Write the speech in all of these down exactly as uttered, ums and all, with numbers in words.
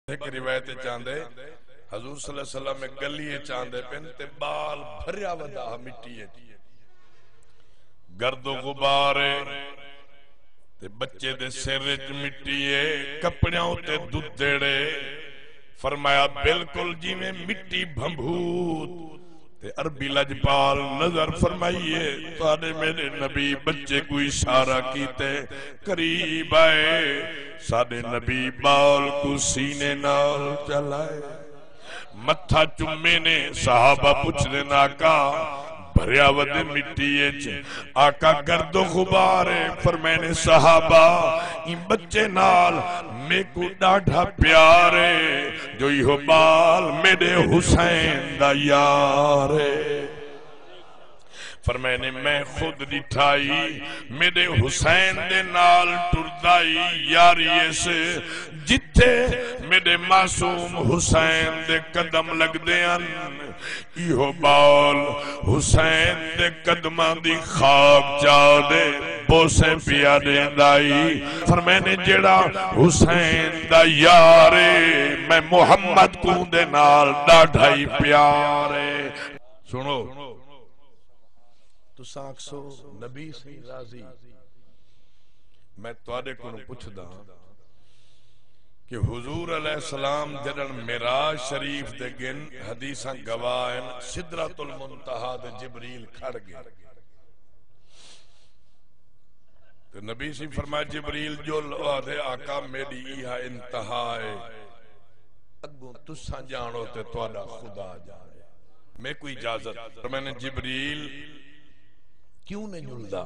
ہک روایت اچ آندے، حضور صلی اللہ علیہ وسلم ہک ڳلی اچ آندے پن تے ٻال بھریا ودا ہا مٹی اچ، گرد و غبار اے تے ٻچے دے سر اچ مٹی اے، کپڑیاں اتے ددڑ اے۔ فرمایا، بالکل جیویں مٹی بھنبھوت۔ تے عربی لجپال نظر فرمائیے، تہاݙے میݙے نبی ٻچے کوں اشارہ کیتے قریب آئے۔ ساݙے نبی ٻال کوں سینے نال چلائے، متھا چمے نے۔ صحابہ پچھدن، آقا، بھریا ودے مٹی اچ، آقا، گرد و غبار اے۔ فرمائے نے، صحابہ، ایں ٻچے نال میکوں ݙاڈھا پیار اے، جو ایہو ٻال میݙے حسین دا یار اے۔ فرمائے نے، میں خود ݙٹھائی، میݙے حسین دے نال ٹردا ای یاری اس، جتھے میݙے معصوم حسین دے قدم لڳدے ہن، ایہو ٻال حسین دے قدماں دی خاک چا دے بوسے پیا ݙیندا ای۔ فرمائے نے، جیڑھا حسین دا یار اے، میں محمد کوں دے نال ݙاڈھا ای پیار اے۔ سݨو، تساں آکھسو، نبی سئیں راضی، میں تہاݙے کولوں پچھداں کہ حضور علیہ السلام جݙݨ معراج شریف دے ڳن، حدیثاں گواہ ہن، سدرۃ المنتہیٰ تے جبریل کھڑ ڳئے۔ تے نبی سئیں فرمایا، جبریل ڄل، او آہدے، آقا، میݙی ایہا انتہا اے، اڳوں تساں ڄاݨو تے تہاݙا خدا ڄاݨے، میکوں اجازت۔ فرمائے نے، جبریل کیوں نہیں ڄلدا؟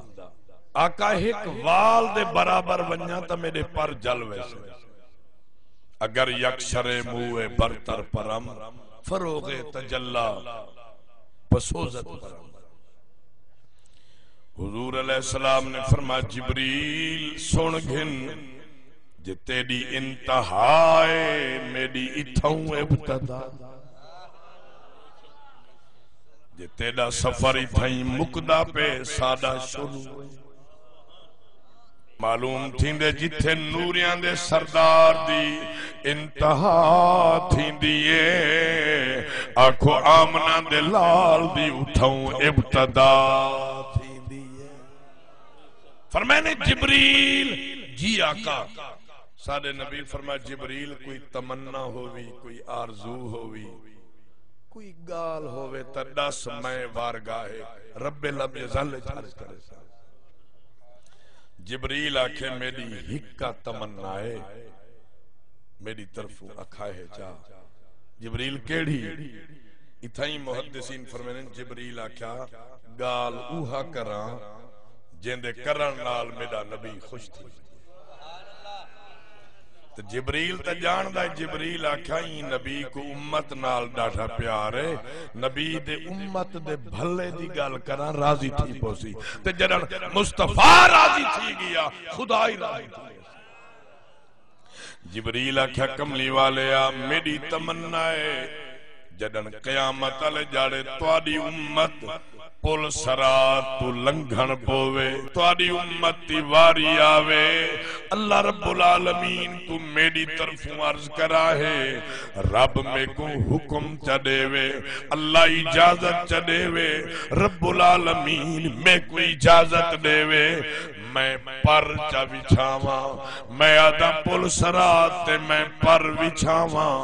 آقا، ہک وال دے برابر ونڄاں تاں میݙے پر جل ویسن۔ اگر یک شرے موئے برتر پرم، فروغ تجلی پسوزت پرم۔ حضور علیہ السلام نے فرمایا، جبریل سݨ گھن، جے تیݙی انتہا اے، میݙی اتھاؤں ابتدا۔ جے تیݙا سفر اتھائیں مکدا پئے، ساݙا شروع اے۔ معلوم تھیندے جتھے نوریاں دے سردار دی انتہا تھیندی اے، آکھو آمنہ دے لال دی اتھاؤں ابتدا تھیندی اے۔ فرمائے نے، جبریل، جی آقا۔ ساݙے نبی فرمایا، جبریل، کوئی تمنا ہووی، کوئی آرزو ہووی، کوئی ڳالھ ہووے تاں ݙس، میں وارگاہ رب لم یزل اچ عرض کریساں۔ جبریل آکھے، میݙی ہکا تمنا اے، میݙی طرفوں اکھائے چا۔ جبریل، کیڑھی؟ اتھائیں محدثین فرمیندن، جبریل آکھیا، ڳالھ اوہا کراں جیندے کرݨ نال میݙا نبی خوش تھی ونڄے۔ تے جبریل تاں ڄاݨدا ہے، جبریل آکھیا، ایں نبی کوں امت نال ݙاڈھا پیار ہے، نبی دے امت دے بھلے دی ڳالھ کراں، راضی تھی پوسی۔ تے جݙݨ مصطفیٰ راضی تھی ڳیا، خدا ہی راضی تھی ویسی۔ جبریل آکھیا، کملی والیا، میݙی تمنا ہے، جݙݨ قیامت آلے ڄاڑے تہاݙی امت پل صراط توں لنگھݨ پووے، تہاݙی امت دی واری آوے، اللہ رب العالمین کوں میݙی طرفوں عرض کرا ہے، رب میکوں حکم چا ݙیوے، اللہ اجازت چا ݙیوے، رب العالمین میکوں اجازت ݙیوے، میں پر چا وچھاواں۔ میں آہداں، پل صراط تے میں پر وچھاواں،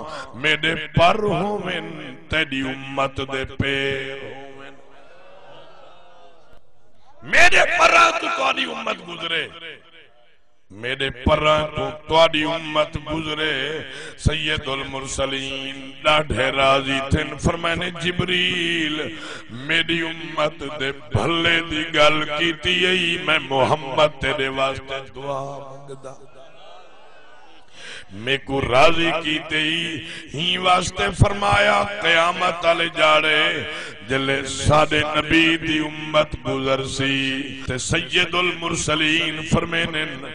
میݙے پر ہوون، تیݙی امت دے پیر ہوون۔ میݙے پراں توں تہاݙی امت گزرے، میݙے پراں توں تہاݙی امت گزرے۔ سید المرسلین ݙاڈھے راضی تھن، فرمائے نے، جبریل، میݙی امت دے بھلے دی ڳالھ کیتی ائی، میں محمد تیݙے واسطے دعا منگدا۔ میکوں راضی کیتے ای، ہیں واسطے فرمایا، قیامت آلے ڄاڑے جلے ساݙے نبی دی امت گزرسی تے سید المرسلین فرمیندن،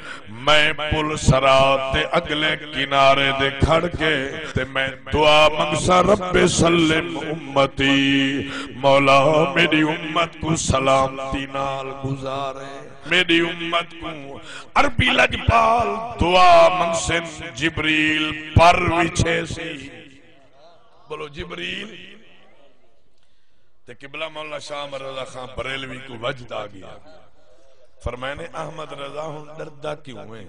میں پل صراط دے اگلے کنارے دے کھڑ کے تے میں دعا منگساں، رب سلم امتی، مولا میری امت کو سلامتی نال گزارے۔ میری امت کو، عربی لجپال دعا منگسن، جبریل پر وچھے سی۔ بولو جبریل۔ تے قبلہ مولانا شاہ احمد رضا خان بریلوی کو وجد آ گیا۔ فرمائنے، احمد رضا ہن ڈردا کیوں ہے؟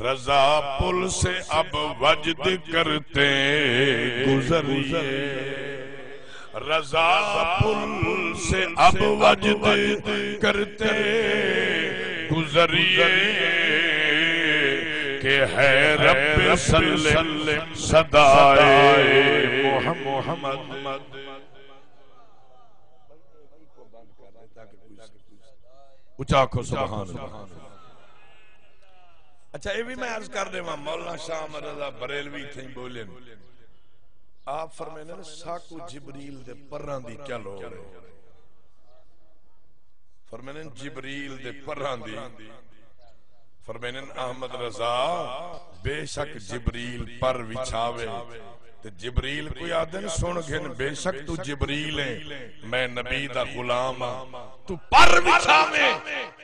رضا پل سے اب وجد کرتے گزریے، رضا پل سے اب وجد کرتے گزریے، کہ ہے رب سلم صدائے محمد۔ اچا آکھو سبحان اللہ۔ اچھا، اے وی میں عرض کر ݙیواں، مولانا شاہ احمد رضا بریلوی تھیں ٻولن۔ آپ فرمیندے نے، ساکوں جبریل دے پراں دی کیا لوڑ ہے؟ فرمیندن جبریل دے پراں دی۔ فرمیندن احمد رضا، بے شک جبریل پر وچھاوے۔ تے جبریل کوں آہدن، سݨ گھن، بے شک توں جبریل ہیں، میں نبی دا غلام ہاں، توں پر وچھاویں،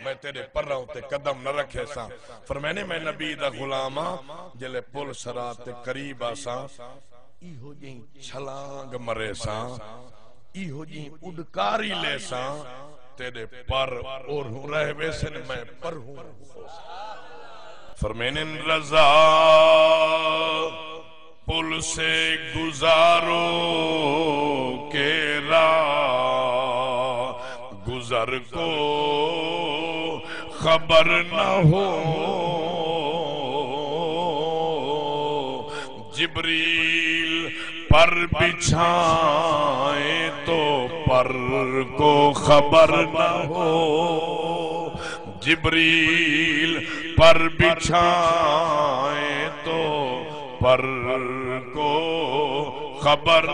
میں تیݙے پراں اتے قدم نہ رکھیساں۔ فرمیندے، میں نبی دا غلام ہاں، جیلے پل صراط تے قریب آساں، ایہو جہیں چھلانگ مریساں، ایہو جہیں اڈکاری لیساں، تیݙے پر اورہوں رہ ویسن، میں پرہوں۔ فرمیندن، رضا پل سے گزارو کہ راہ گزر کو خبر نہ ہو۔ جبریل پر بچھائیں تو پر کو خبر نہ ہو۔ جبریل پر بچھائیں تو پر کو خبر